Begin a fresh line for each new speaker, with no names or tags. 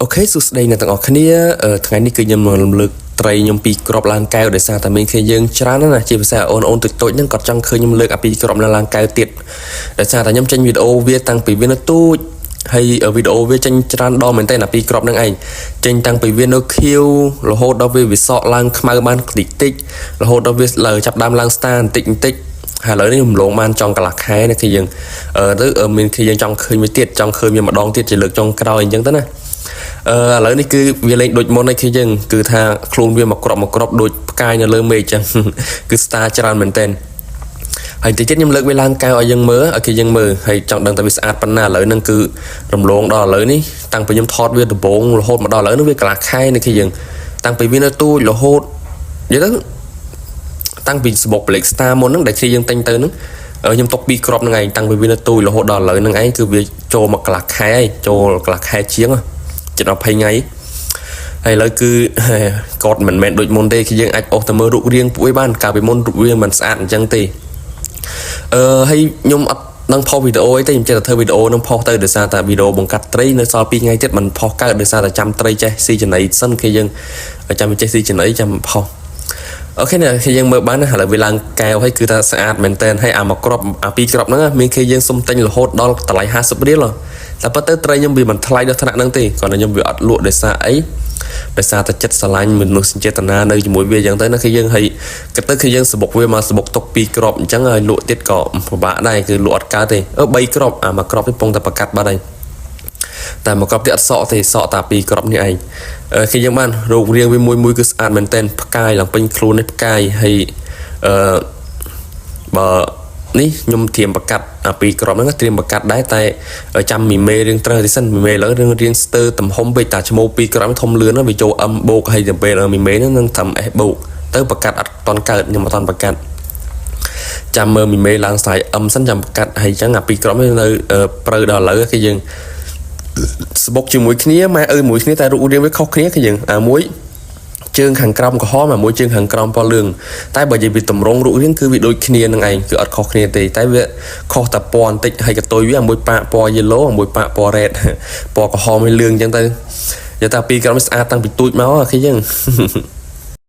OK សួស្តីអ្នកទាំងអស់គ្នាថ្ងៃនេះគឺខ្ញុំនឹងរំលើកត្រីខ្ញុំពីរគ្រាប់ឡើងកែវដោយសារតែមានគ្នាយើងច្រើនណាស់ណាជាពិសេសអូនអូនតូចតូចហ្នឹងគាត់ចង់ឃើញខ្ញុំលើកអាពីរគ្រាប់ឡើងឡើងកែវទៀតដោយសារតែខ្ញុំចេញវីដេអូវាតាំងពីវានៅទូចហើយវីដេអូវាចេញច្រើនដងមែនតើអាពីរគ្រាប់ហ្នឹងឯងចេញតាំងពីវានៅខៀវរហូតដល់វាវិសក់ឡើងខ្មៅបានតិចតិចរហូតដល់វាលើចាប់ដើមឡើង star បន្តិចបន្តិចហើយឥឡូវនេះរំលងបានចង់កន្លះខែនេះគឺយើងអឺទៅមានគឺយើងចង់ឃើញមួយទៀតចង់ឃើញវាម្ដងទៀតជាលើកចុងក្រោយអញ្ចឹងទៅណា អឺឥឡូវនេះគឺវាលេងដូចមុនហើយគឺយើងគឺថាខ្លួនវាមកក្របមកក្របដូចផ្កាយនៅលើមេឃអញ្ចឹង គឺ star ច្រើនមែនទែនហើយតិចទៀតខ្ញុំលើកវាឡើងកែវឲ្យយើងមើលឲ្យគេយើងមើលហើយចង់ដឹងថាវាស្អាតប៉ុណ្ណាឥឡូវហ្នឹងគឺរំលងដល់ឥឡូវនេះតាំងពីខ្ញុំថតវាដំបូងរហូតមកដល់ឥឡូវនេះវាកន្លះខែនេះគឺយើងតាំងពីវានៅទូចរហូតនិយាយទៅតាំងពីសបុក Black Star មុនហ្នឹងដែលគ្នាយើងទិញទៅហ្នឹងខ្ញុំຕົកពីរគ្រាប់ហ្នឹងឯងតាំងពីវានៅទូចរហូតដល់ឥឡូវហ្នឹងឯងគឺវាចូលមកកន្លះខែហើយចូលកន្លះខែជាងជិត20ថ្ងៃហើយឥឡូវគឺគាត់មិនមែនដូចមុនទេគឺយើងអាចអស់ទៅមើលរូបរាងពួកឯងបានកាលពីមុនរូបរាងមិនស្អាតអញ្ចឹងទេអឺហើយខ្ញុំអត់នឹងផុសវីដេអូអីទេខ្ញុំចេះតែធ្វើវីដេអូនឹងផុសទៅដោយសារតែវីដេអូបង្កាត់ត្រីនៅសល់2ថ្ងៃទៀតមិនផុសកើតដោយសារតែចាំត្រីចេះស៊ីចំណីសិនគឺយើងចាំចេះស៊ីចំណីចាំផុស OK នេះគឺយើងមើលបានណាឥឡូវវាឡើងកែវហើយគឺថាស្អាតមែនតើហើយអាមួយគ្រាប់អាពីរគ្រាប់ហ្នឹងមានគេយើងសុំទិញរហូតដល់តម្លៃ50រៀលតែប៉ុន្តែត្រីខ្ញុំវាមិនថ្លៃដល់ថ្នាក់ហ្នឹងទេគ្រាន់តែខ្ញុំវាអត់លក់ដោយសារអីដោយសារតែចិត្តស្រឡាញ់មនុស្សចេតនានៅជាមួយវាអញ្ចឹងទៅណាគឺយើងហើយគិតទៅគឺយើងសបុកវាមកសបុកទុកពីរគ្រាប់អញ្ចឹងហើយលក់ទៀតក៏ពិបាកដែរគឺលក់អត់កើតទេអឺ3គ្រាប់អាមួយគ្រាប់នេះពងតែប្រកាត់បាត់ហើយតែមួយគ្រាប់ទៀតអត់សក់ទេសក់តែពីរគ្រាប់នេះឯងគេយើងបានរូបរាងវាមួយមួយគឺស្អាតមែនទែនផ្កាយឡើងពេញខ្លួននេះផ្កាយហើយអឺបើនេះខ្ញុំត្រៀមប្រកាត់អាពីរគ្រាប់ហ្នឹងត្រៀមប្រកាត់ដែរតែចាំមីមេរៀងត្រូវទីសិនមីមេឥឡូវរឿងរៀងស្ទើរទំហំពេកតាឈ្មោះពីរគ្រាប់ធំលឿនវាចូល M បូកហើយទៅពេលមីមេហ្នឹងនឹងត្រឹម S បូកទៅប្រកាត់អត់តន់កើតខ្ញុំអត់តន់ប្រកាត់ចាំមើលមីមេឡើងស្រាយ M សិនចាំប្រកាត់ហើយអញ្ចឹងអាពីរគ្រាប់នេះនៅព្រៅដល់ឥឡូវគឺយើងស្បុកជាមួយគ្នាម៉ែឪមួយគ្នាតែរូបរាងវាខុសគ្នាគឺយើងអាមួយជើងខាងក្រោមក្រហមអាមួយជើងខាងក្រោមពណ៌លឿងតែបើនិយាយពីតម្រងរូបរាងគឺវាដូចគ្នានឹងឯងគឺអត់ខុសគ្នាទេតែវាខុសតែពណ៌បន្តិចហើយកតុយវាអាមួយប៉ាកពណ៌ yellow អាមួយប៉ាកពណ៌ red ពណ៌ក្រហមហើយលឿងអញ្ចឹងទៅនិយាយថាពីរក្រុមស្អាតតាំងពីទូចមកគេយើង។